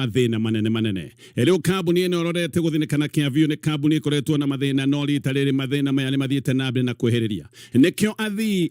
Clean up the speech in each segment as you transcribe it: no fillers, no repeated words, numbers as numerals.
Mathĩna manene manene. Rĩu kambuni ĩno ĩrorete gũthinĩkana kĩa biũ nĩ kambuni ĩkoretwo na mathĩna no rita rĩrĩ mathĩna maya nĩ mathiĩte na mbere na kwĩhĩrĩria. Nĩkĩo athii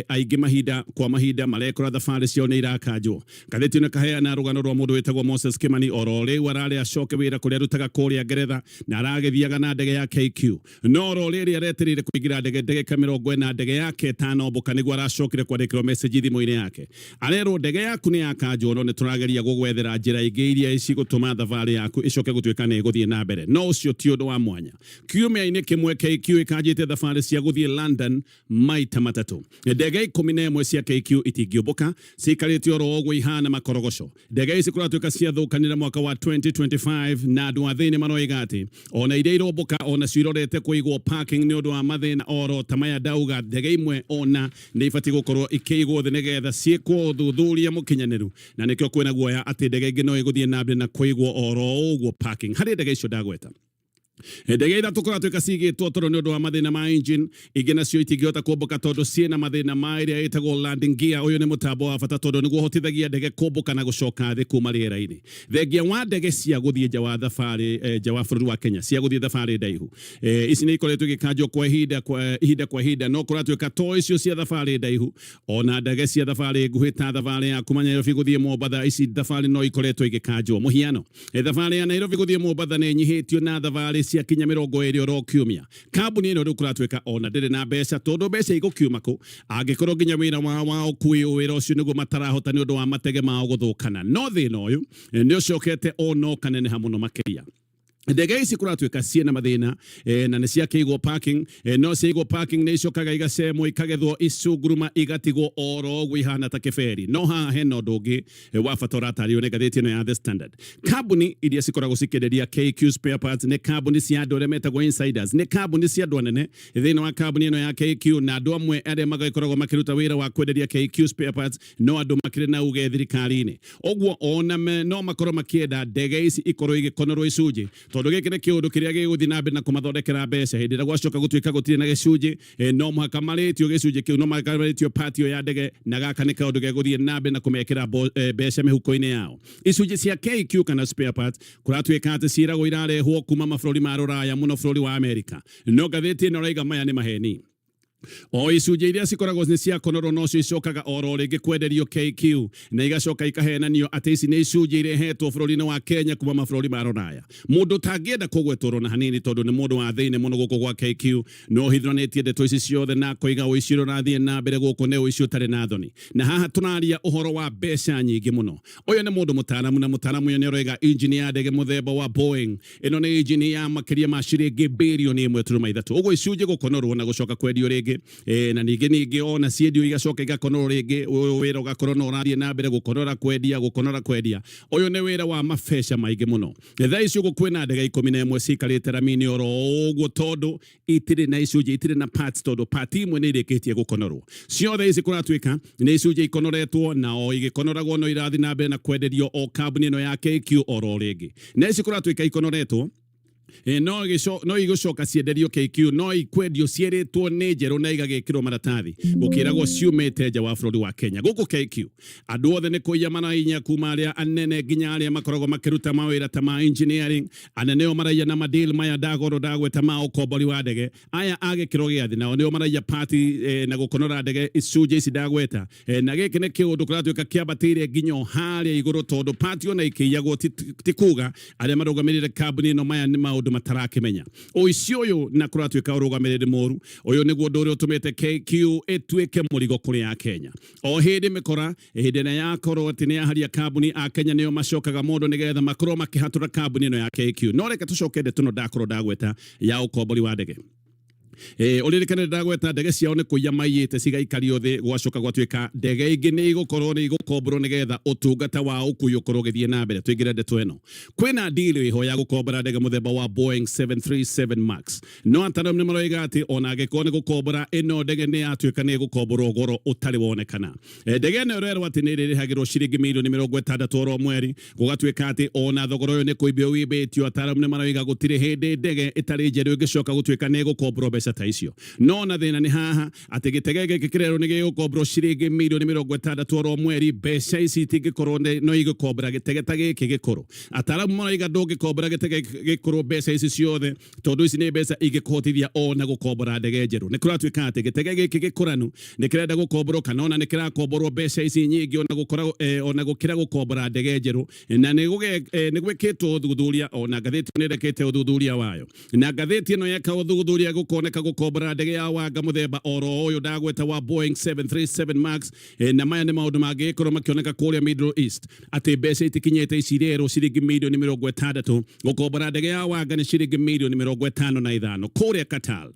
aingĩ mahinda kwa mahinda marekora thabarĩ ciao nĩ irakanjwo. Ngathĩti ĩno ĩkaheana rũgano rwa mũndũ wĩtagwo Moses Kimani oro rĩu ararĩ acoke wĩra kũrĩa arutaga kũrĩa Ngeretha na aragĩthiaga na ndege ya KQ. No oro rĩrĩ aretereire kũingĩra ndege ndagĩka 40 ndege yake ĩtanombũka nĩguo aracokire kwandĩkĩrwo message thimũ-inĩ yake. Arerwo ndege yaku nĩ yakanjwo no nĩtũrageria gũgwethera njĩra ingĩ iria cigũtũma thabarĩ yaku ĩcoke gũtuĩka nĩ ĩgũthiĩ na mbere. No ũcio ti ũndũ wa mwanya. Kiumia-inĩ kĩmwe KQ ĩkanjĩte thabarĩ cia gũthiĩ London maita matatũ. Ndege 11 cia KQ itingĩũmbũka, ciikarĩte oro ũguo ihana makorogoco. Ndege ici kũratuĩka ciathũkanire mwaka wa 2025 na andũ a thĩinĩ maroiga atĩ ona iria irombũka onacio irorete kũigwo parking nĩ ũndũ wa mathĩna oro ta maya ndauga. Ndege imwe ona nĩ ibatiĩ gũkorwo ikĩigwo thĩ nĩgetha ciĩkwo ũthuthuria mũkinyanĩru na nĩkĩo kwĩna guoya atĩ ndege ingĩ no igũthiĩ na mbere na kũigwo oro ũguo parking. Harĩ ndege icio ndagweta ndege ithatũ kũratuĩka cigĩtwo tondũ nĩ ũndũ wa mathĩna ma engine, ingĩ nacio itingĩhota kũmbũka tondũ ciĩna mathĩna ma ĩrĩa ĩtagwo landing gear. Ũyũ nĩ mũtambo wa bata tondũ nĩguo ũhotithagia ndege kũmbũka na gũcoka thĩ kuma rĩera-inĩ. Thengia wa ndege cia gũthiĩ nja wa thabarĩ nja wa bũrũri wa Kenya cia gũthiĩ thabarĩ ndaihu, ici nĩ ikoretwo igĩkanjwo kwa ihinda kwa ihinda kwa ihinda, no kũratuĩka to icio cia thabarĩ ndaihu, ona ndege cia thabarĩ nguhĩ ta thabarĩ ya kuma Nairobi gũthiĩ Mombatha, ici thabarĩ no ikoretwo igĩkanjwo. Mũhiano, thabarĩ ya Nairobi gũthiĩ Mombatha nĩ ĩnyihĩtio na thabarĩ cia kinya 20 oro kiumia. Kambuni ĩno rĩu kũratuĩka ona ndĩrĩ na mbeca tondũ mbeca igũkiuma kũ angĩkorwo nginya wĩra wao wa ũkui wĩra ũcio nĩguo matarahota nĩ ũndũ wa matege mao gũthũkana. No thĩna ũyũ nĩ ũcokete ona ũkaneneha mũno makĩria. Ndege ici kũratuĩka ciĩna mathĩna na nĩ ciakĩigwo parking, no ciaigwo parking nĩ icokaga igacemwo ikagethwo icunguruma igatigwo oro ũguo ihana ta kĩberi. No haha hena ũndũ ũngĩ wa bata ũratarĩrio nĩ ngathĩti ĩno ya The Standard. Kambuni iria cikoragwo cikĩenderia KQ spare parts nĩ kambuni cia andũ arĩa metagwo insiders, nĩ kambuni cia andũ anene thĩinĩ wa kambuni ĩno ya KQ, na andũ amwe arĩa magĩkoragwo makĩruta wĩra wa kwenderia KQ spare parts no andũ makĩrĩ na uge thirikari-inĩ. Ũguo ona no makorwo makĩenda ndege ici ikorwo igĩkonorwo icunjĩ, tondũ gĩkĩ nĩ kĩũndũ kĩrĩa gĩgũthiĩ na mbere na kũmathondekera mbeca. Hĩndĩ ĩrĩa gwacoka gũtuĩka gũtirĩ na gĩcunjĩ, no mũhaka marĩtio gĩcunjĩ kĩu, no mũhaka marĩtio part ĩyo ya ndege, na gaka nĩ kaũndũ gegũthiĩ na mbere na kũmekĩra mbeca mĩhuko-inĩ yao. Icunjĩ cia KQ kana spare parts kũratuĩka atĩ ciĩragwo irarehwo kuma mabũrũri ma rũraya, mũno bũrũri wa Amerika. No ngathĩti ĩno ĩrauga maya nĩ maheni. O icunjĩ iria cikoragwo nĩ ciakonorwo nocio icokaga oro rĩngĩ kwenderio KQ na igacoka ikahenanio atĩ ici nĩ icunjĩ irehetwo bũrũri-inĩ wa Kenya kuma mabũrũri ma rũraya. Mũndũ ũtangĩenda kũgwetwo na hanini tondũ nĩ mũndũ wa thĩinĩ mũno gũkũ gwa KQ no ũhithuranĩtie ndeto ici ciothe na akoiga ũici ũrĩa ũrathiĩ na mbere gũkũ nĩ ũici ũtarĩ na thoni. Na haha tũraria ũhoro wa mbeca nyingĩ mũno. Ũyũ nĩ mũndũ mũtaaramu na mũtaaramu ũyũ nĩ aroiga injini ya ndege mũthemba wa Boeing ĩno nĩ injini ya makĩria ma ciringi birioni 1.3. Ũguo icunjĩ gũkonorwo na gũcoka kwendio rĩngĩ, na ningĩ ningĩ ona ciendio igacoka igakonorwo rĩngĩ, ũyũ wĩra ũgakorwo no ũrathiĩ na mbere gũkonora kwendia, gũkonora kwendia. Ũyũ nĩ wĩra wa mabeca maingĩ mũno. Thaa ici ũguo kwĩna ndege 11 ciikarĩte rami-inĩ oro ũguo tondũ itirĩ na icunjĩ, itirĩ na parts, tondũ part imwe nĩ irĩkĩtie gũkonorwo. Ciothe ici kũratuĩka nĩ icunjĩ ikonoretwo na o igĩkonoragwo no irathiĩ na mbere na kwenderio o kambuni ĩno ya KQ oro rĩngĩ. Na ici kũratuĩka ikonoretwo no no igũcoka cienderio KQ, no ikwendio cierĩtwo nĩ njerũ na igagĩkĩrwo maratathi gũkĩragwo ciumĩte nja wa bũrũri wa Kenya. Gũkũ KQ andũ othe nĩ kũiya marainya, kuma arĩa anene nginya arĩa makoragwo makĩruta mawĩra ta ma engineering. Anene o maraiya na madeal maya ndagorwo ndagweta ma ũkombori wa ndege. Aya a gĩkĩro gĩa thĩ nao nĩo maraiya pati na gũkonora ndege icunjĩ ici ndagweta, na gĩkĩ nĩ kĩũndũ kũratuĩka kĩambatĩire nginya o harĩa igũrũ tondũ pati ona ikĩiyagwo ti kuga arĩa marũgamĩrĩire kambuni ĩno maya nĩ maũndũ matarakĩmenya. Ũici ũyũ na kũratuĩka ũrũgamĩrĩri mũru ũyũ nĩguo ũndũ ũrĩa ũtũmĩte KQ ĩtuĩke mũrigo kũrĩ Akenya. O hĩndĩ mĩkora hĩndĩ ĩrĩa yakorwo atĩ nĩ yaharia kambuni, Akenya nĩo macokaga mũndũ nĩgetha makorwo makĩhatũra kambuni ĩno ya KQ. No reke tũcoke ndeto ĩno ndakorwo ndagweta ya ũkombori wa ndege. Ũririkane ndagweta ndege ciao nĩ kũiya maiyĩte cigaikario thĩ, gwacoka gwatuĩka ndege ingĩ nĩ igũkorwo nĩ igũkomborwo nĩgetha ũtungata wa ũkui ũkorwo ũgĩthiĩ na mbere. Tũingĩre ndeto ĩno, kwĩna deal ĩho ya gũkombora ndege mũthemba wa Boeing 737 Max. No ataaramu nĩ maroiga atĩ ona angĩkorwo nĩ gũkombora ĩno ndege nĩ yatuĩka nĩ ĩgũkomborwo goro ũtarĩ wonekana. Ndege ĩno ĩrerwo atĩ nĩ ĩrĩrĩhagĩrwo ciringi mirioni 60 oro mweri. Gũgatuĩka atĩ ona thogora ũyũ nĩ kũimbio ũimbĩtio, ataaramu nĩ maroiga gũtirĩ hĩndĩ ndege ĩtarĩ njerũ ĩngĩcoka gũtuĩka nĩ ĩgũkomborwo mbeca. Mbeca ta icio no na thĩna nĩ haha atĩ gĩtege gĩkĩ kĩrerwo nĩ gĩgũkomborwo ciringi mirioni 60 oro mweri. Mbeca ici itingĩkorwo no igũkombora gĩtege ta gĩkĩ gĩkũrũ. Ataramu maraiga ndũngĩkombora gĩtege gĩkũrũ mbeca ici ciothe, tondũ ici nĩ mbeca ingĩkũhotithia ona gũkombora ndege njerũ. Nĩ kũratuĩka atĩ gĩtege gĩkĩ gĩkũranu nĩ kĩrenda gũkomborwo kana ona nĩ kĩrakomborwo mbeca ici nyingĩ ona gũkora ona gũkĩra gũkombora ndege njerũ. Na nĩ gwĩkĩtwo ũthuthuria, ona ngathĩti nĩ ĩrekĩte ũthuthuria wayo, na ngathĩti ĩno yeka ũthuthuria gũkoneka gũkombora ndege ya wanga mũthemba oro ũyũ ndagweta wa Boeing 737 Max, na maya nĩ maũndũ mangĩgĩkorwo makĩoneka kũrĩa Middle East, atĩ mbeca itikinyĩte ici rĩerũ ciringi mirioni 60. Gũkombora ndege ya wanga nĩ ciringi mirioni 55 kũrĩa Qatar.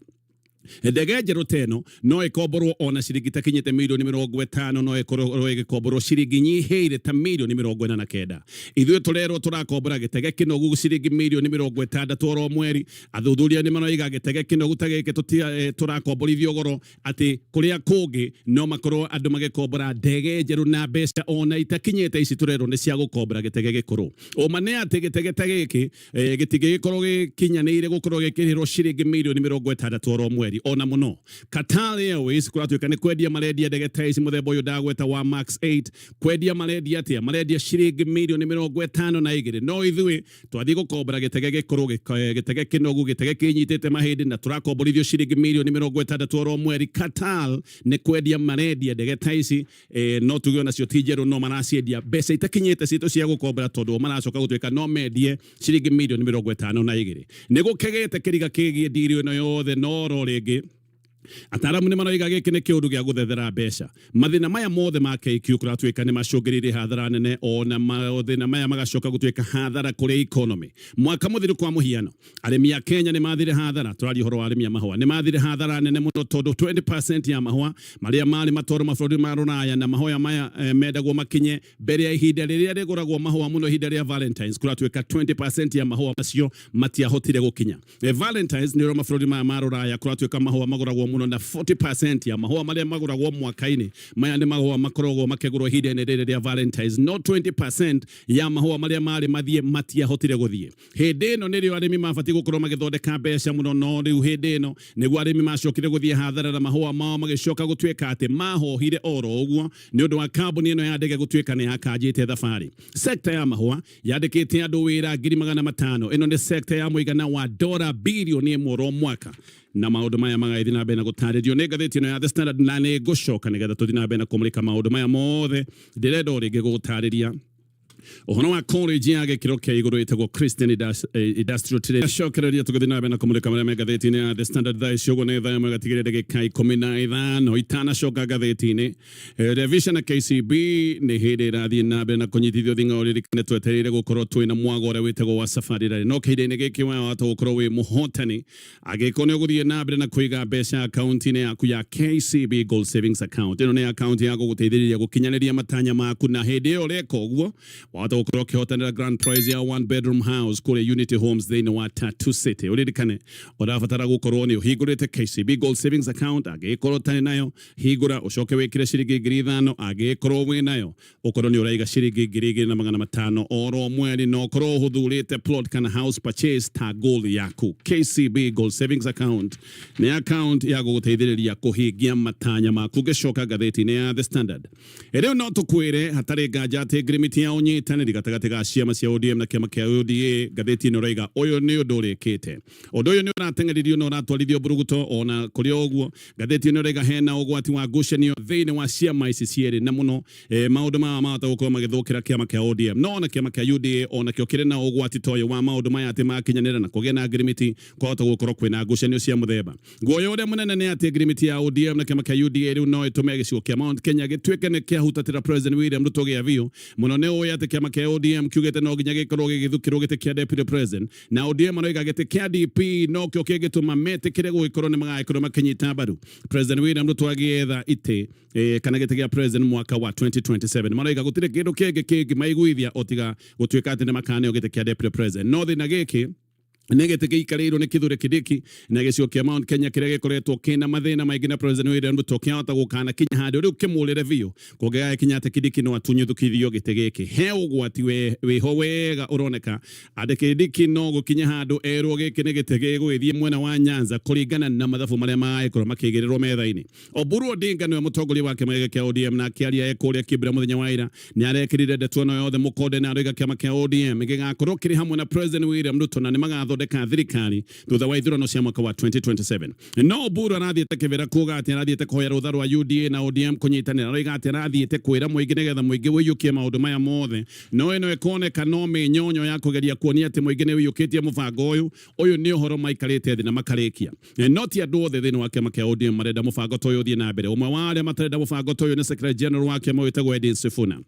Ndege njerũ ta ĩno no ĩkomborwo ona ciringi takinyĩte mirioni 50, no ĩkorwo ĩgĩkomborwo ciringi nyihĩire ta mirioni 49. Ithuĩ tũrerwo tũrakombora gĩtege kĩnogu ciringi mirioni 60 oro mweri. Athuthuria nĩ maroiga gĩtege kĩnogu ta gĩkĩ tũrakomborithio goro, atĩ kũrĩa kũngĩ no makorwo andũ magĩkombora ndege njerũ na mbeca ona itakinyĩte ici tũrerwo nĩ cia gũkombora gĩtege gĩkũrũ. Ũma nĩ atĩ gĩtege ta gĩkĩ gĩtingĩgĩkorwo gĩkinyanĩire gũkorwo gĩkĩrĩhĩrwo ciringi mirioni 60 oro mweri ona mũno. Qatar Airways kũratuĩka nĩ kwendia marendia ndege ta ici mũthemba ũyũ ndagweta wa Max 8. Kwendia marendia atĩa? Marendia ciringi mirioni 52. No ithuĩ twathiĩ gũkombora gĩtege gĩkũrũ, gĩtege kĩnogu, gĩtege kĩnyitĩte mahĩndĩ, na tũrakomborithio ciringi mirioni 60 oro mweri. Qatar nĩ kwendia marendia ndege ta ici, no tuge onacio ti njerũ, no maraciendia mbeca itakinyĩte citũ cia gũkombora, tondũ o maracoka gũtuĩka no mendie ciringi mirioni 52. Nĩ gũkegete kĩriga kĩgiĩ ndiri ĩno yothe, no ro rĩngĩ ataramu nĩ maroiga gĩkĩ nĩ kĩũndũ gĩa gũthethera mbeca. Mathĩna maya mothe ma KQ kũratuĩka nĩ macũngĩrĩirie hathara nene, ona mathĩna maya magacoka gũtuĩka hathara kũrĩ economy mwaka mũthiru. Kwa mũhiano, arĩmi a Kenya nĩ mathire hathara. Tũraria ũhoro wa arĩmi a mahũa, nĩ mathire hathara nene mũno, tondũ 20% ya mahũa marĩa marĩ matwarwo mabũrũri ma rũraya, na mahũa maya mendagwo makinye mbere ya ihinda rĩrĩa rĩgũragwo mahũa mũno, ihinda rĩa Valentines, kũratuĩka 20% ya mahũa macio matiahotire gũkinya. Valentines nĩ ũrĩa mabũrũri maya ma rũraya kũratuĩka mahũa magũragwo mũno, na 40% ya mahũa marĩa magũragwo mwaka-inĩ maya nĩ mahũa makoragwo makĩgũrwo ihinda-inĩ rĩrĩ rĩa Valentines, no 20% ya mahũa marĩa marĩ mathiĩ matiahotire gũthiĩ. Hĩndĩ ĩno nĩrĩo arĩmi mabatiĩ gũkorwo magĩthondeka mbeca mũno, no rĩu hĩndĩ ĩno nĩguo arĩmi macokire gũthiĩ hathara, na mahũa mao magĩcoka gũtuĩka atĩ mahohire oro ũguo nĩ ũndũ wa kambuni ĩno ya ndege gũtuĩka nĩ yakanjĩte thabarĩ. Sekta ya mahũa yandĩkĩte andũ wĩra 500,000. Ĩno nĩ sekta ya mũigana wa dora 1 birioni oro mwaka, na maũndũ maya magagĩthiĩ na mbere na gũtarĩrio nĩ ngathĩti ĩno ya The Standard. Na nĩ ngũcoka nĩgetha tũthiĩ na mbere na kũmũrĩka maũndũ maya mothe. Ndĩrenda o rĩngĩ gũgũtarĩria ũhoro wa college ya gĩkĩro kĩa igũrũ ĩtagwo Christian Industrial Training. Cokereria tũgĩthiĩ na mbere na kũmũrĩka marĩa me ngathĩti-inĩ ya The Standard. Thaa icio ũguo nĩ thaa 1 gatigĩrĩra ndagĩka 15. Itanacoka ngathĩti-inĩ, Revision na KCB nĩ hĩndĩ ĩrathiĩ na mbere na kũnyitithio thing'a. Ũririkane twetereire gũkorwo twĩna mwago ũrĩa wĩtagwo wa Safari Rally, no kahinda-inĩ gĩkĩ we wahota gũkorwo wĩ mũhotani angĩkorwo nĩ ũgũthiĩ na mbere na kũiga mbeca akaunti-inĩ yaku ya KCB Gold Savings Account. Ĩno nĩ akaunti ya gũgũteithĩrĩria gũkinyanĩria matanya maku, na hĩndĩ ĩyo ũreka ũguo wahota gũkorwo ũkĩhotanĩra grand prize ya one bedroom house kũrĩa Unity Homes thĩinĩ wa Tatu City. Ũririkane ũrabatara gũkorwo nĩ ũhingũrĩte KCB Gold Savings Account. Angĩgĩkorwo ũtarĩ nayo, hingũra ũcoke wĩkĩre ciringi 5,000. Angĩgĩkorwo wĩ nayo, ũkorwo nĩ ũraiga ciringi 2,500 oro mweri, na ũkorwo ũthurĩte plot kana house purchase ta goal yaku. KCB Gold Savings Account nĩ account ya gũgũteithĩrĩria kũhingia matanya maku. Ngĩcoka ngathĩti-inĩ ya The Standard, rĩu no tũkwĩre hatarĩ nganja atĩ ngirimiti ya ũnyitanĩri gatagatĩ ga ciama cia ODM na kĩama kĩa UDA, ngathĩti ĩno ĩraiga ũyũ nĩ ũndũ ũrĩkĩte. Ũndũ ũyũ nĩ ũrateng'eririo na ũratwarithio mburuguto. Ona kũrĩ o ũguo, ngathĩti ĩno ĩraiga hena ũgwati wa ngucanio thĩinĩ wa ciama ici cierĩ, na mũno maũndũ maya mahota gũkorwo magĩthũkĩra kĩama kĩa ODM, no ona kĩama kĩa UDA ona kĩo kĩrĩ na ũgwati ta ũyũ wa maũndũ maya, atĩ makinyanĩra na kũgĩa na ngirimiti kwahota gũkorwo kwĩna ngucanio cia mũthemba. Guoya ũrĩa mũnene nĩ atĩ ngirimiti ya ODM na kĩama kĩa UDA rĩu no ĩtũme gĩcigo kĩa Mount Kenya gĩtuĩke nĩ kĩahutatĩra President William Ruto gĩa biũ mũno. Nĩ ũĩ atĩ kĩama kĩa ODM kiugĩte no nginya gĩkorwo gĩgĩthukĩrwo gĩtĩ kĩa deputy president, na ODM maroiga gĩtĩ kĩa DP nokĩo kĩngĩtũma metĩkĩre gũgĩkorwo nĩ magagĩkorwo makĩnyita mbaru President William Ruto agĩetha itĩ kana gĩtĩ gĩa president mwaka wa 2027. Maroiga gũtirĩ kĩndũ kĩngĩ kĩngĩmaiguithia o tiga gũtuĩka atĩ nĩ makaneo gĩtĩ kĩa deputy president. No thĩna gĩkĩ Nĩ gĩtĩ gĩikarĩirwo nĩ Kithure Kindiki na gĩcigo kĩa Mount Kenya kĩrĩa gĩkoretwo kĩna mathĩna maingĩ na President William Ruto kĩahota gũkana kinya handũ rĩu kĩmũrĩre biũ kũngĩgagĩkinya atĩ Kindiki no atunyũthũkithio gĩtĩ gĩkĩ. He ũgwati wĩho wega ũroneka atĩ Kindiki no gũkinya handũ erwo gĩkĩ nĩ gĩtĩ gĩgũgĩthiĩ mwena wa Nyanza kũringana na mathabu marĩa magagĩkorwo makĩigĩrĩrwo metha-inĩ. Oburu Odinga nĩwe mũtongoria wa kĩama gĩkĩ kĩa ODM na akĩaria e kũrĩa Kibra mũthenya wa ira nĩ arekĩrire ndeto ĩno yothe mũkonde na aroiga kĩama kĩa ODM gĩgakorwo kĩrĩ hamwe na President William Ruto na nĩ magathondeka thirikari thutha wa ithurano cia mwaka wa 2027. No Oburu arathiĩte kĩbĩra kuga atĩ arathiĩte kũhoya rũtha rwa UDA na ODM kũnyitanĩra. Aroiga atĩ arathiĩte kwĩra mũingĩ nĩgetha mũingĩ ũiyũkie maũndũ maya mothe, no ĩno ĩkoneka no mĩnyonyo ya kũgeria kuonia atĩ mũingĩ nĩ ũiyũkĩtie mũbango ũyũ. Ũyũ nĩ ũhoro maikarĩte thĩ na makarĩkia. No ti andũ othe thĩinĩ wa kĩama kĩa ODM marenda mũbango ta ũyũ ũthiĩ na mbere. Ũmwe wa arĩa matarenda mũbango ta ũyũ nĩ Secretary General wa kĩama wĩtagwo Edwin Sifuna.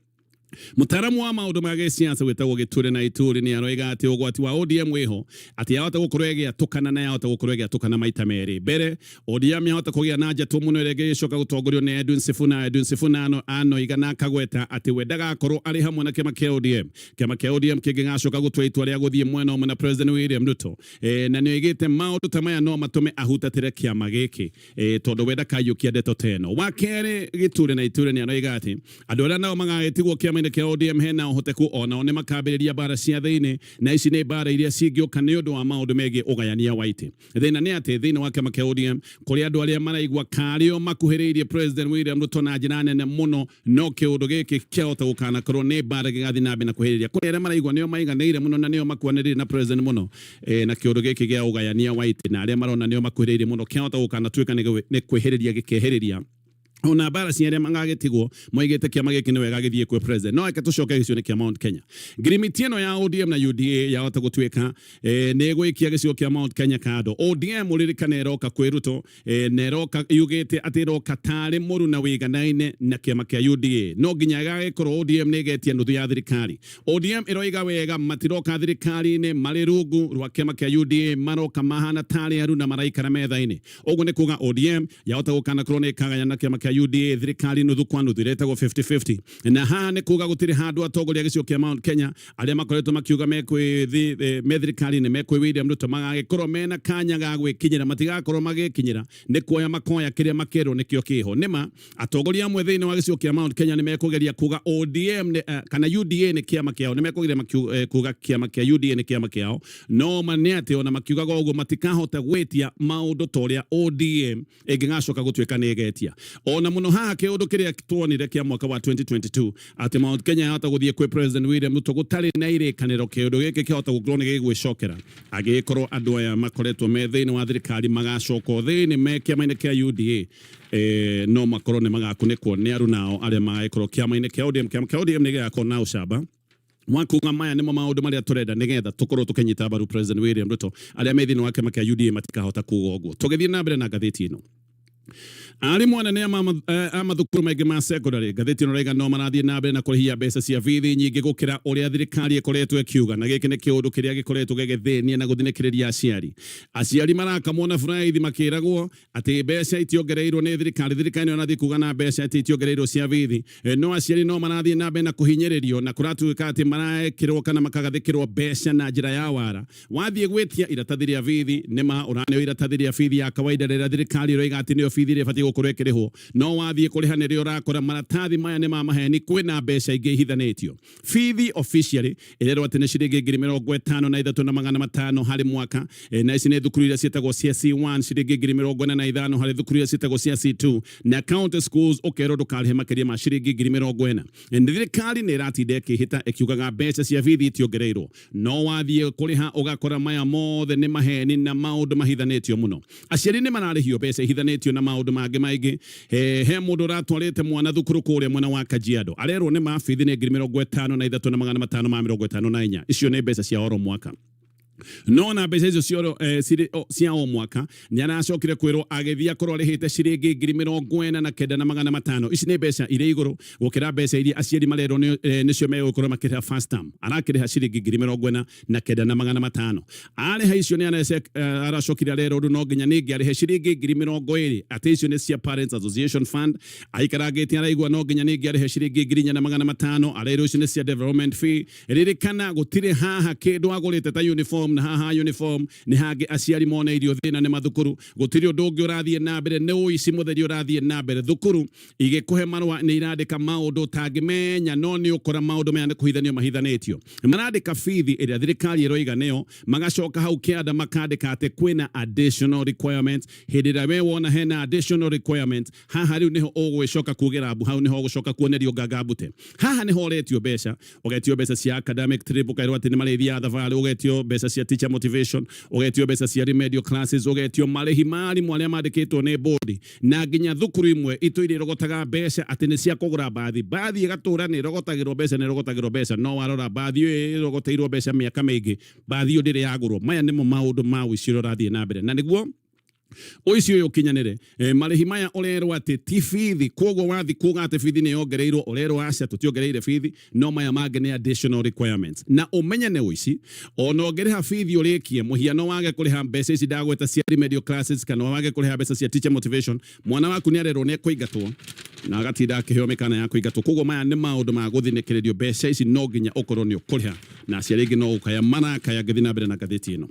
Mũtaaramu wa maũndũ ma gĩsiasa wĩtagwo Gĩture na Ituri nĩ aroiga atĩ ũgwati wa ODM wĩho atĩ yahota gũkorwo ĩgĩatũkana na yahota gũkorwo ĩgĩatũkana maita merĩ. Mbere, ODM yahota kũgĩa na njatũ mũno ĩrĩa ĩngĩgĩcoka gũtongorio nĩ Edwin Sifuna. Edwin Sifuna anoiga na akagweta atĩ we ndagakorwo arĩ hamwe na kĩama kĩa ODM. Kĩama kĩa ODM kĩngĩgacoka gũtua itua rĩa gũthiĩ mwena ũmwe na President William Ruto, na nĩ oigĩte maũndũ ta maya no matũme ahutatĩre kĩama gĩkĩ tondũ we ndakaiyũkia ndeto ta ĩno. Wa kerĩ, Gĩture na Iture nĩ aroiga atĩ andũ arĩa nao magagĩtigwo kĩama-inĩ kĩa ODM hena ũhoteku onao nĩ makambĩrĩria mbara cia thĩinĩ, na ici nĩ mbara iria cingĩũka nĩ ũndũ wa maũndũ megiĩ ũgayania wa itĩ. Thĩna nĩ atĩ thĩinĩ wa kĩama kĩa ODM kũrĩ andũ arĩa maraigua karĩo makuhĩrĩirie President William Ruto na njĩra nene mũno, no kĩũndũ gĩkĩ kĩahota gũkanakorwo nĩ mbara gĩgathiĩ na mbere na kwĩhĩrĩria. Kũrĩ arĩa maraigua nĩo maiganĩire mũno na nĩo makuanĩrĩire na President mũno, na kĩũndũ gĩkĩ gĩa ũgayania wa itĩ na arĩa marona nĩo makuhĩrĩirie mũno kĩahota gũkanatuĩka nĩ kwĩhĩrĩria gĩkehĩrĩria. Ona mbara cia arĩa magagĩtigwo moigĩte kĩama gĩkĩ nĩ wega gĩthiĩ kwĩ President. No reke tũcoke gĩcigo-inĩ kĩa Mount Kenya. Ngirimiti ĩno ya ODM na UDA yahota gũtuĩka nĩ ĩgũikia gĩcigo kĩa Mount Kenya kando. ODM ũririkane ĩroka kwĩ Ruto, na ĩroka yugĩte atĩ ĩroka tarĩ mũru na wĩganaine na kĩama kĩa UDA. No nginya ĩgagĩkorwo ODM nĩ ĩgetia nuthu ya thirikari. ODM ĩroiga wega matiroka thirikari-inĩ marĩ rungu rwa kĩama kĩa UDA, maroka mahana tarĩ aru na maraikara metha-inĩ. Ũguo nĩ kuga ODM yahota gũkanakorwo nĩ ĩkagayana na kĩama kĩa UDA thirikari nuthu kwa nuthu ĩrĩa ĩtagwo 50-50. Na haha nĩ kuga gũtirĩ handũ atongoria a gĩcigo kĩa Mount Kenya arĩa makoretwo makiuga me thirikari-inĩ me kwĩ William Ruto magagĩkorwo mena kanya ga gwĩkinyĩra, matigakorwo magĩkinyĩra, nĩ kuoya makoya kĩrĩa makerwo nĩkĩo kĩho. Nĩma atongoria amwe thĩinĩ wa gĩcigo kĩa Mount Kenya nĩ mekũgeria kuga ODM kana UDA nĩ kĩama kĩao, nĩ mekũgeria kuga kĩama kĩa UDA nĩ kĩama kĩao, no ma nĩ atĩ ona makiugaga ũguo matikahota gwĩtia maũndũ ta ũrĩa ODM ĩngĩgacoka gũtuĩka nĩ ĩgetia. Ona mũno haha kĩũndũ kĩrĩa tuonire kĩa mwaka wa 2022 atĩ Mount Kenya yahota gũthiĩ kwĩ President William Ruto gũtarĩ na irĩkanĩro, kĩũndũ gĩkĩ kĩhota gũkorwo nĩ gĩgwĩcokera angĩgĩkorwo andũ aya makoretwo me thĩinĩ wa thirikari magacoka thĩinĩ me kĩama-inĩ kĩa UDA, no makorwo nĩ magakunĩkwo nĩ arunao arĩa magagĩkorwo kĩama-inĩ kĩa ODM. Kĩama kĩa ODM nĩ gĩgakorwo na ũcamba wa kuga maya nĩmo maũndũ marĩa tũrenda nĩgetha tũkorwo tũkĩnyita mbaru President William Ruto. Arĩa me thĩinĩ wa kĩama kĩa UDA matikahota kuga ũguo. Tũgĩthiĩ na mbere na ngathĩti ĩno, arimũ anene a mathukuru maingĩ ma secondary, ngathĩti ĩno raiga no marathiĩ na mbere na kũrĩhia mbeca cia bithi nyingĩ gũkĩra ũrĩa thirikari ĩkoretwo ĩkiuga, na gĩkĩ nĩ kĩũndũ kĩrĩa gĩkoretwo gĩgĩthĩnia na gũthinĩkĩrĩria aciari. Aciari marakamwo na buraithi makĩragwo atĩ mbeca itiongereirwo nĩ thirikari. Thirikari nĩyo ĩrathiĩ kuga na mbeca atĩ itiongereirwo cia bithi, no aciari no marathiĩ na mbere na kũhinyĩrĩrio na kũratuĩka atĩ marekĩrwo kana makagathĩkĩrwo mbeca na njĩra ya wara. Wathiĩ gwĩtia iratathi rĩa bithi, nĩma ũraneo iratathi rĩa bithi ya kawaida rĩrĩa thirikari ĩroiga atĩ nĩyo bithi ĩrĩa ĩbatiĩ gũkorwo ĩkĩrĩhwo, no wathiĩ kũrĩha nĩrĩo ũrakora maratathi maya nĩ ma maheni, kwĩna mbeca ingĩ ihithanĩtio. Bithi officially ĩrerwo atĩ nĩ ciringi 53,500 harĩ mwaka, na ici nĩ thukuru iria ciĩtagwo cia C1, ciringi 45,000 harĩ thukuru iria ciĩtagwo cia C2, na county schools ũkerwo ndũkarĩhe makĩria ma ciringi 40,000. Thirikari nĩ ĩratinda ĩkĩhĩta ĩkiugaga mbeca cia bithi itiongereirwo, no wathiĩ kũrĩha ũgakora maya mothe nĩ maheni na maũndũ mahithanĩtio mũno. Aciari nĩ mararĩhio mbeca ihithanĩtio na maũndũ mangĩ maingĩ. He mũndũ ũratwarĩte mwana thukuru kũrĩa mwena wa Kajiado, arerwo nĩ ma bithi nĩ 53,554, icio nĩ mbeca cia oro mwaka. No na mbeca icio cia o mwaka nĩ aracokire kwĩrwo agĩthiĩ akorwo arĩhĩte ciringi 49,500. Ici nĩ mbeca irĩ igũrũ gũkĩra mbeca iria aciari marerwo nĩcio megũkorwo makĩrĩha first term. Arakĩrĩha ciringi 49,500. Arĩha icio nĩ aracokire arerwo ũndũ no nginya ningĩ arĩhe ciringi 20,000, atĩ icio nĩ cia Parents Association Fund. Aikarangĩte araigua no nginya ningĩ arĩhe ciringi 4,500, arerwo icio nĩ cia development fee. Ririkana gũtirĩ haha kĩndũ agũrĩte ta uniform. uniform, na haha uniform nĩ hangĩ aciari moneirio thĩna nĩ mathukuru. Gũtirĩ ũndũ ũngĩ ũrathiĩ na mbere, nĩ ũici mũtheri ũrathiĩ na mbere. Thukuru igĩkũhe marũa nĩ irandĩka maũndũ ũtangĩmenya, no nĩ ũkora maũndũ maya nĩ kũhithanio mahithanĩtio. Marandĩka bithi ĩrĩa thirikari ĩroiga nĩyo, magacoka hau kĩanda makandĩka atĩ kwĩna additional requirements. Hĩndĩ ĩrĩa we wona hena additional requirements, haha rĩu nĩho ũgũgĩcoka kuugĩra mbu, hau nĩho ũgũcoka kuonerio nganga mbute. Haha nĩho ũretio mbeca, ũgetio mbeca cia academic trip, ũkerwo atĩ nĩ marĩthiaga thabarĩ, ũgetio mbeca cia teacher motivation, ũgetio mbeca cia remedial classes, ũgetio marĩhi ma arimũ arĩa mandĩkĩtwo nĩ board, na nginya thukuru imwe itũire irogotaga mbeca atĩ nĩ cia kũgũra mbathi. Mbathi ĩgatũra nĩ ĩrogotagĩrwo mbeca, nĩ ĩrogotagĩrwo mbeca, no warora mbathi ĩyo ĩrogoteirwo mbeca mĩaka mĩingĩ, mbathi ĩyo ndĩrĩ yagũrwo. Maya nĩmo maũndũ ma ũici ũrĩa ũrathiĩ na mbere, na nĩguo ũici ũyũ ũkinyanĩre, marĩhi maya ũrerwo atĩ ti bithi. Koguo wathi kuga atĩ bithi nĩ yongereirwo, ũrerwo aca, tũtiongereire bithi, no maya mangĩ nĩ additional requirements. Na ũmenye nĩ ũici ona ũngĩrĩha bithi ũrĩkie, mũhiano wage kũrĩha mbeca ici ndagweta cia remedial classes, kana wage kũrĩha mbeca cia teacher motivation, mwana waku nĩ arerwo nĩ ekũingatwo na agatinda akĩheo mĩkana ya kũingatwo. Koguo maya nĩ maũndũ ma gũthinĩkĩrĩrio. Mbeca ici no nginya ũkorwo nĩ ũkũrĩha, na aciari aingĩ no gũkaya marakaya. Ngĩthiĩ na mbere na ngathĩti ĩno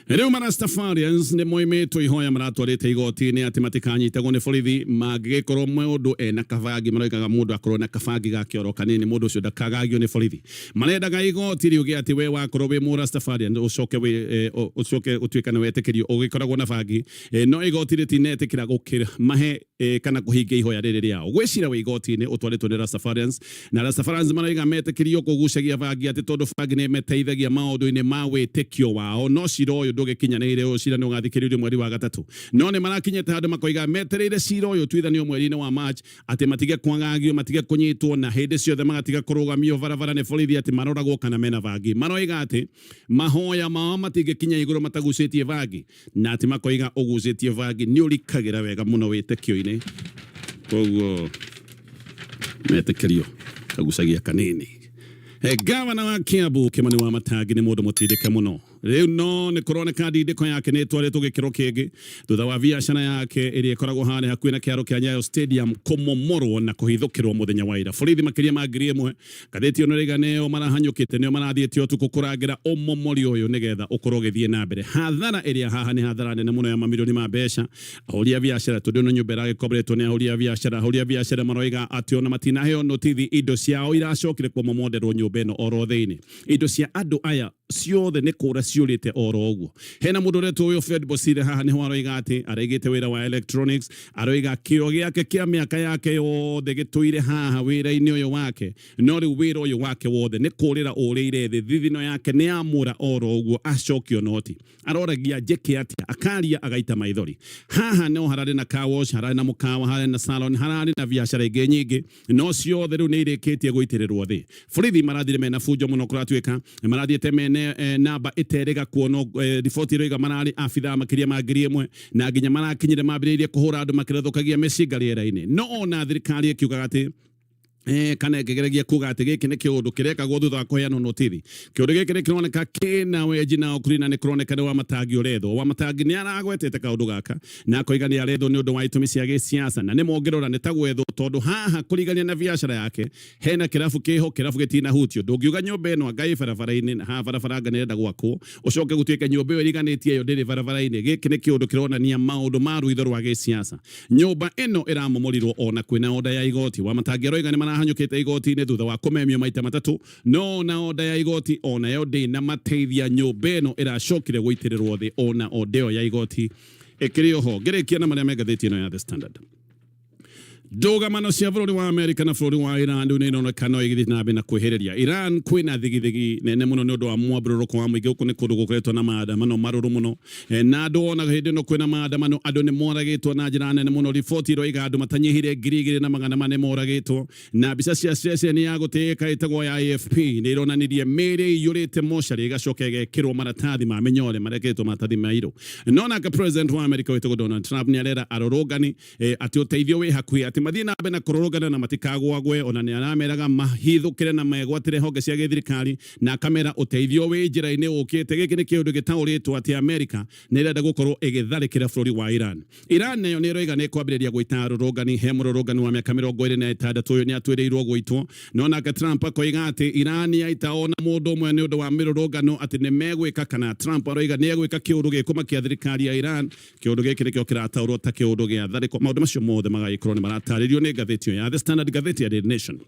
rĩu, marastafarians nĩ moimĩtwo ihoya maratwarĩte igoti-inĩ atĩ matikanyitagwo nĩ borithi mangĩgĩkorwo mũndũ ena kabangi. Maroigaga mũndũ akorwo na kabangi ga kĩoro kanini, mũndũ ũcio ndakagagio nĩ borithi. Marendaga igoti riuge atĩ we wakorwo wĩ mũrastafarian ũcoke wĩ ũcoke ũtuĩka nĩ wetĩkĩrio ũgĩkoragwo na bangi, no igoti rĩtinetĩkĩra gũkĩra mahe kana kũhingia ihoya rĩrĩ rĩao. Gwĩcira wĩ igoti-inĩ ũtwarĩtwo nĩ Rastafarians, na Rastafarians maraiga metĩkĩrio kũgucagia bangi atĩ tondũ bangi nĩ ĩmeteithagia maũndũ-inĩ ma wĩtĩkio wao. No cira ũyũ ndũgĩkinyanĩire, ũyũ cira nĩ ũgathikĩrĩrio mweri wa gatatũ, no nĩ marakinyĩte handũ makoiga metereire cira ũyũ ũtuithanio mweri-inĩ wa March, atĩ matige kwagagio, matige kũnyitwo, na hĩndĩ ciothe magatiga kũrũgamio barabara nĩ borithi atĩ maroragwo kana mena bangi. Maroiga atĩ mahoya mao matingĩkinya igũrũ matagucĩtie bangi, na atĩ makoiga ũgucĩtie bangi nĩ ũrikagĩra wega mũno wĩtĩkio-inĩ, koguo metĩkĩrio kagucagia kanini. Gavana wa Kiambu Kimani wa Matangi nĩ mũndũ mũtindĩke mũno rĩu, no nĩ kũroneka ndindĩko yake nĩ ĩtwarĩtwo gĩkĩro kĩngĩ thutha wa biacara yake ĩrĩa ĩkoragwo harĩa hakuhĩ na kĩharo kĩa Nyayo Stadium kũmomorwo na kũhithũkĩrwo mũthenya wa ira. Borithi makĩria ma 1000, ngathĩti ĩno ĩraiga, nĩo marahanyũkĩte, nĩo marathiĩte ũtukũ kũrangĩra ũmomori ũyũ nĩgetha ũkorwo ũgĩthiĩ na mbere. Hathara ĩrĩa haha nĩ hathara nene mũno ya mamirioni ma mbeca. Ahũri a biacara, tondũ ĩno nyũmba ĩragĩkomboretwo nĩ ahũri a biacara, ahũri a biacara maroiga atĩ ona matinaheo notithi, indo ciao iracokire kũmomonderwo nyũmba ĩno oro thĩinĩ. Indo cia andũ aya ciothe nĩ kũra ciũrĩte oro ũguo. Hena mũndũ ũretwo Wilfred Bosire haha nĩho aroiga atĩ araigĩte wĩra wa electronics. Aroiga kĩo gĩake kĩa mĩaka yake yothe gĩtũire haha wĩra-inĩ ũyũ wake, no rĩu wĩra ũyũ wake wothe nĩ kũrĩra ũrĩire thĩ. Thithino yake nĩ yamũra oro ũguo, acokio noti. Aroragia njĩke atĩa, akaria agaita maithori. Haha no hararĩ na car wash, hararĩ na mũkawa, hararĩ na salon, hararĩ na biacara ingĩ nyingĩ, no ciothe rĩu nĩ irĩkĩtie gũitĩrĩrwo thĩ. Borithi marathire mena bunjo mũno, kũratuĩka marathiĩte mene namba ĩterĩga kuonwo. Riboti ĩroiga mararĩ abithaa makĩria ma 1000, na nginya marakinyire mambĩrĩirie kũhũra andũ makĩrethũkagia mĩcinga rĩera-inĩ. No ona thirikari ĩkiugaga atĩ kana ĩkĩgeragia kuga atĩ gĩkĩ nĩ kĩũndũ kĩrekagwo thutha wa kũheanwo notithi, kĩũndũ gĩkĩ nĩ kĩroneka kĩna wenji na ũkuri, na nĩ kũroneka nĩ Wamatangi ũrethwo. Wamatangi nĩ aragwetete kaũndũ gaka na akoiga nĩ arethwo nĩ ũndũ wa itũmi cia gĩsiasa, na nĩ mongĩrora nĩ ta gwethwo, tondũ haha kũrigania na biacara yake hena kĩrabu kĩho, kĩrabu gĩtinahutio. Ndũngiuga nyũmba ĩno anga ĩ barabara-inĩ, na haha barabara anga nĩ ĩrenda gwakwo, ũcoke gũtuĩke nyũmba ĩyo ĩriganĩtie ĩyo ndĩrĩ barabara-inĩ. Gĩkĩ nĩ kĩũndũ kĩronania maũndũ ma rũitho rwa gĩsiasa. Nyũmba ĩno ĩramomorirwo ona kwĩna oda ya igoti. Wamatangi aroiga nĩ marahanyũkĩte igoti-inĩ thutha wa kũmemio maita matatũ, no ona oda ya igoti onayo ndĩnamateithia. Nyũmba ĩno ĩracokire gũitĩrĩrwo thĩ ona oda ĩyo ya igoti ĩkĩrĩ oho. Ngĩrĩkia na marĩa me ngathĩti ĩno ya The Standard, ndũgamano cia bũrũri wa Amerika na bũrũri wa Iran rĩu nĩ ironeka no igĩthiĩ na mbere na kwĩhĩrĩria. Iran kwĩna thigithigi nene mũno nĩ ũndũ wa mwambũrũrũko wa mũingĩ. Gũkũ nĩ kũndũ gũkoretwo na maandamano marũrũ mũno, na andũ ona hĩndĩ ĩno kwĩna maandamano andũ nĩ moragĩtwo na njĩra nene mũno. Riboti ĩroiga andũ matanyihire 2400 moragĩtwo, na mbica cia ceceni ya gũtĩĩka ĩtagwo ya AFP nĩ ironanirie mĩĩrĩ ĩiyũrĩte mocarĩ, ĩgacoka ĩgekĩrwo maratathi ma mĩnyore marekĩrĩtwo maratathi mairũ. No nake president wa America wĩtagwo Donald Trump nĩ arera arũrũngani atĩ ũteithio wĩ hakuhĩ, atĩ atĩ mathiĩ na mbere na kũrũrũngana na matikagwagwe. Ona nĩ arameraga mahithũkĩre na megwatĩre honge cia gĩthirikari na akamera ũteithio wĩ njĩra-inĩ ũkĩte. Gĩkĩ nĩ kĩũndũ gĩtaũrĩtwo atĩ Amerika nĩ ĩrenda gũkorwo ĩgĩtharĩkĩra bũrũri wa Iran. Iran nayo nĩ ĩroiga nĩ ĩkwambĩrĩria gũita arũrũngani. He mũrũrũngani wa mĩaka 26 ũyũ nĩ atuĩrĩirwo gũitwo, no nake Trump akoiga atĩ Iran yaita ona mũndũ ũmwe nĩ ũndũ wa mĩrũrũngano atĩ nĩ megwĩka, kana Trump aroiga nĩ egwĩka kĩũndũ gĩkũmakia thirikari ya Iran. Kĩũndũ gĩkĩ nĩkĩo kĩrataũrwo ta kĩũndũ gĩa tharĩko. Maũndũ macio mothe magagĩkorwo nĩ maratarĩrio nĩ ngathĩti ĩyo ya The Standard, ngathĩti ya Daily Nation.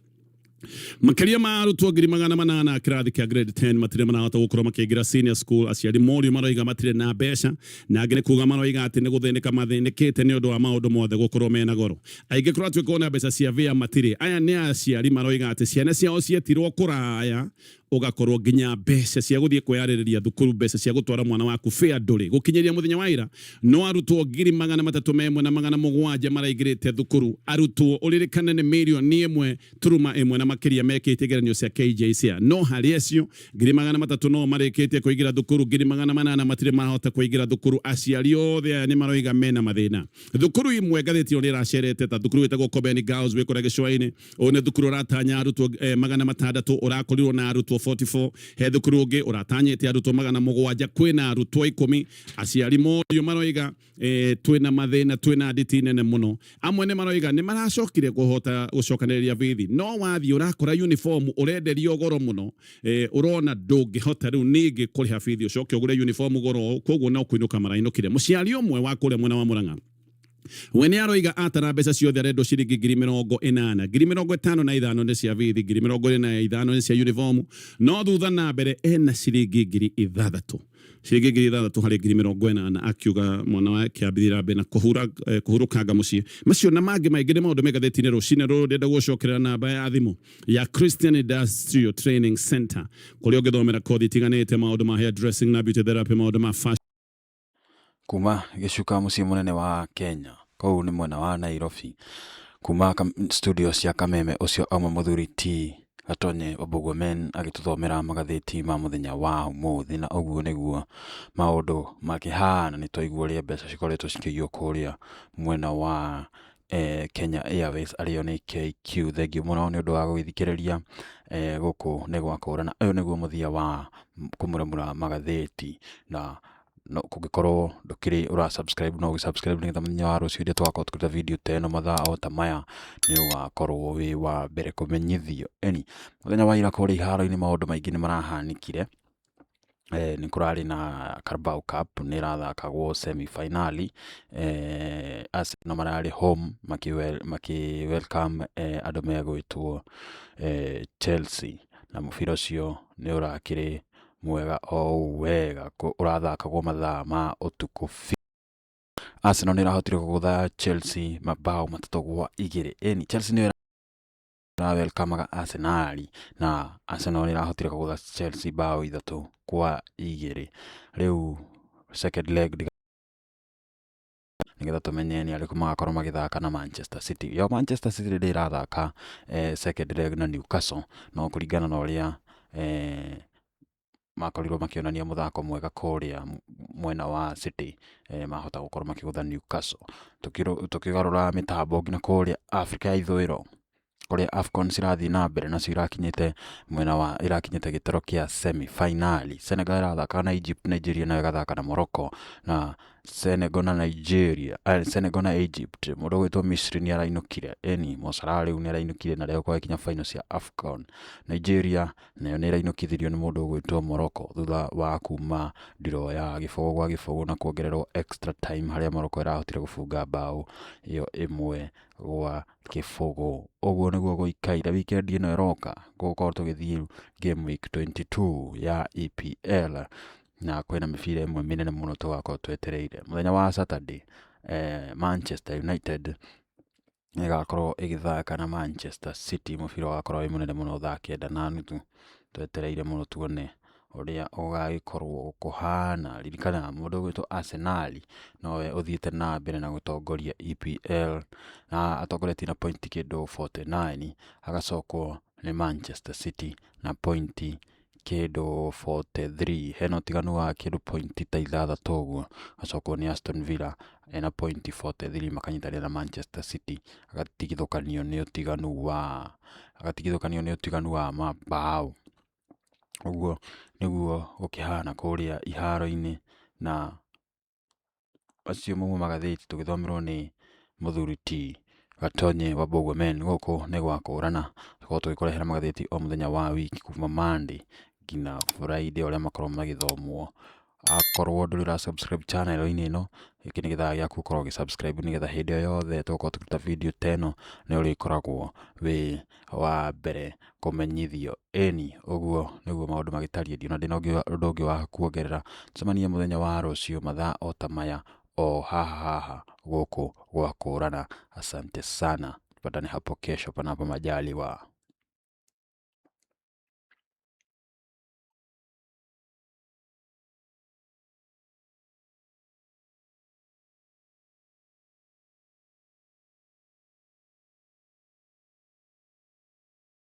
Makĩria ma arutwo 800,000 a kĩrathi kĩa grade 10 matirĩ marahota gũkorwo makĩingĩra senior school. Aciari morio maroiga matirĩ na mbeca, na angĩ nĩ kuga maroiga atĩ nĩ gũthĩnĩka mathĩnĩkĩte nĩ ũndũ wa maũndũ mothe gũkorwo mena goro. Aingĩ kũratuĩka ona mbeca cia vĩa matirĩ. Aya nĩ aciari maroiga atĩ ciana ciao cietirwo kũraya, ũgakorwo nginya mbeca cia gũthiĩ kwĩyarĩrĩria thukuru, mbeca cia gũtwara mwana waku fare ndũrĩ. Gũkinyĩria mũthenya wa ira no arutwo 301,700 maraingĩrĩte thukuru. Arutwo ũririkane nĩ mirioni 1.1 na makĩria mekĩte igeranio cia KJSEA, no harĩ acio 300,000 no marĩkĩtie kũingĩra thukuru, 800,000 matirĩ marahota kũingĩra thukuru. Aciari othe aya nĩ maroiga mena mathĩna. Thukuru imwe ngathĩti ĩyo nĩ ĩracerete ta thukuru ĩtagwo Kobeni Girls wĩ kũrĩa gĩcũa-inĩ. Ũyũ nĩ thukuru ũratanya arutwo 600, ũrakorirwo na arutwo 44. He thukuru ũngĩ ũratanyĩte arutwo 700, kwĩna arutwo 10. Aciari morio maroiga twĩna mathĩna, twĩna nditi nene mũno. Amwe nĩ maroiga nĩ maracokire kũhota gũcokanĩrĩria bithi, no wathiĩ ũrakora uniform ũrenderio goro mũno, ũrona ndũngĩhota rĩu ningĩ kũrĩha bithi ũcoke ũgũre uniform goro, koguo no kũinũka marainũkire. Mũciari ũmwe wa kũrĩa mwena wa Murang'a we nĩ aroiga atara mbeca ciothe arendwo ciringi 80,000, 55,000 nĩ cia bithi, 25,000 nĩ cia uniform, no thutha na mbere ena ciringi 6,000, ciringi 6,000 harĩ 80,000. Akiuga mwana wake ambithira mbere na kũhurũkanga mũciĩ. Macio na mangĩ maingĩ nĩ maũndũ me ngathĩti-inĩ rũcinĩ rũrũ. Ndĩrenda gũcokerera namba ya thimũ ya Christian Industrial Training Center kũrĩa ũngĩthomera kothi itiganĩte, maũndũ ma hair dressing na beauty therapy, maũndũ ma fashion. Kuma Gĩcuka mũciĩ mũnene wa Kenya, kũu nĩ mwena wa Nairobi, kuma studio cia Kameme, ũcio auma mũthuri T Gatonye Wambũgũ Men agĩtũthomera magathĩti ma mũthenya wa ũmũthĩ, na ũguo nĩguo maũndũ makĩhana. Nĩ twaigua ũrĩa mbeca cikoretwo cikĩiywo kũrĩa mwena wa Kenya Airways, arĩo nĩ KQ. Thengiũ mũno nĩ ũndũ wa gũgĩthikĩrĩria gũkũ nĩ gwa kũrana. Ũyũ nĩguo mũthia wa kũmuramura magathĩti, na no kũngĩkorwo ndũkĩrĩ ũra subscribe, no ũgĩ subscribe nĩgetha mũthenya wa rũciũ rĩrĩa tũgakorwo tũkĩruta video ta ĩno mathaa o ta maya, nĩ ũgakorwo wĩ wa mbere kũmenyithio. Ĩni mũthenya wa ira kũrĩa iharo-inĩ maũndũ maingĩ nĩ marahanĩkire. Nĩ kũrarĩ na Carabao Cup, nĩ ĩrathakagwo semi finali. Arsenal mararĩ home makĩ welcome andũ megwĩtwo Chelsea, na mũbira ũcio nĩ ũrakĩrĩ mwega o ũũ wega, ũrathakagwo mathaa ma ũtukũ biũ. Arsenal nĩ ĩrahotire kũgũtha Chelsea mabao 3-2. Ĩni Chelsea nĩyo ĩra welcome Arsenal, na Arsenal nĩ ĩrahotire kũgũtha Chelsea bao 3-2. Rĩu second leg nĩgetha tũmenye nĩ arĩkũ magakorwo magĩthaka na Manchester City. Yo Manchester City ndĩ ĩrathaka second leg na Newcastle, no kũringana na ũrĩa makorirwo makĩonania mũthako mwega kũrĩa mwena wa City, mahota gũkorwo makĩgũtha Newcastle. Tũkĩgarũra mĩtambo nginya kũrĩa Afrika ya ithũĩro, kũrĩa AFCON cirathiĩ na mbere, nacio irakinyĩte mwena wa irakinyĩte gĩtaro kĩa semi finali. Senegal ĩrathaka na Egypt, Nigeria nayo ĩgathaka na Morocco, na Senegal na Nigeria, Senegal na Egypt, mũndũ ũgwĩtwo Misri nĩ arainũkire, ĩni Mo Salah rĩu nĩ arainũkire na rĩo gwakinya final cia AFCON. Nigeria nayo nĩ ĩrainũkithirio nĩ mũndũ ũgwĩtwo Morocco thutha wa kuma draw ya 0-0 na kuongererwo extra time, harĩa Morocco ĩrahotire gũbunga mbaũ ĩyo 1-0. Ũguo nĩguo gũikaire. Weekend ĩno ĩroka gũgũkorwo tũgĩthiĩ game week 22 ya EPL, na kwĩna mĩbira ĩmwe mĩnene mũno tũgakorwo twetereire. Mũthenya wa Saturday, Manchester United ĩgakorwo ĩgĩthaka na Manchester City, mũbira ũgakorwo wĩ mũnene mũno thaa 9:30. Twetereire mũno tuone ũrĩa ũgagĩkorwo kũhana. Ririkana mũndũ ũgwĩtwo Arsenal nowe ũthiĩte na mbere na gũtongoria EPL, na atongoretie na point kĩndũ 49, agacokwo nĩ Manchester City na point kĩndũ 43, hena ũtiganu wa kĩndũ point ta ithathatũ ũguo, agacokwo nĩ Aston Villa ena point 43 makanyitanĩra na Manchester City, agatigithũkanio nĩ ũtiganu wa agatigithũkanio nĩ ũtiganu wa mabao. Ũguo nĩguo gũkĩhana kũrĩa iharo-inĩ na macio mauma magathĩti tũgĩthomerwo nĩ mũthuri ti Gatonye wa Bogwomen. Gũkũ nĩ gwa kũrana, tũkoragwo tũgĩkũrehera magathĩti o mũthenya wa wiki kuma Monday nginya Friday ũrĩa makoragwo magĩthomwo. Akorwo ndũrĩ ũra subscribe channel -inĩ ĩno, gĩkĩ nĩ gĩthaa gĩaku gũkorwo ũgĩ subscribe nĩgetha hĩndĩ o yothe tũgũkorwo tũkĩruta video ta ĩno nĩ ũrĩkoragwo wĩ wa mbere kũmenyithio. Ĩni, ũguo nĩguo maũndũ magĩtariĩ, ndiona ndĩna ũndũ ũngĩ wa kuongerera. Tũcemanie mũthenya wa rũciũ mathaa o ta maya o haha haha gũkũ gwa kũrana. Asante sana, tupatane hapo kesho panapo majaliwa.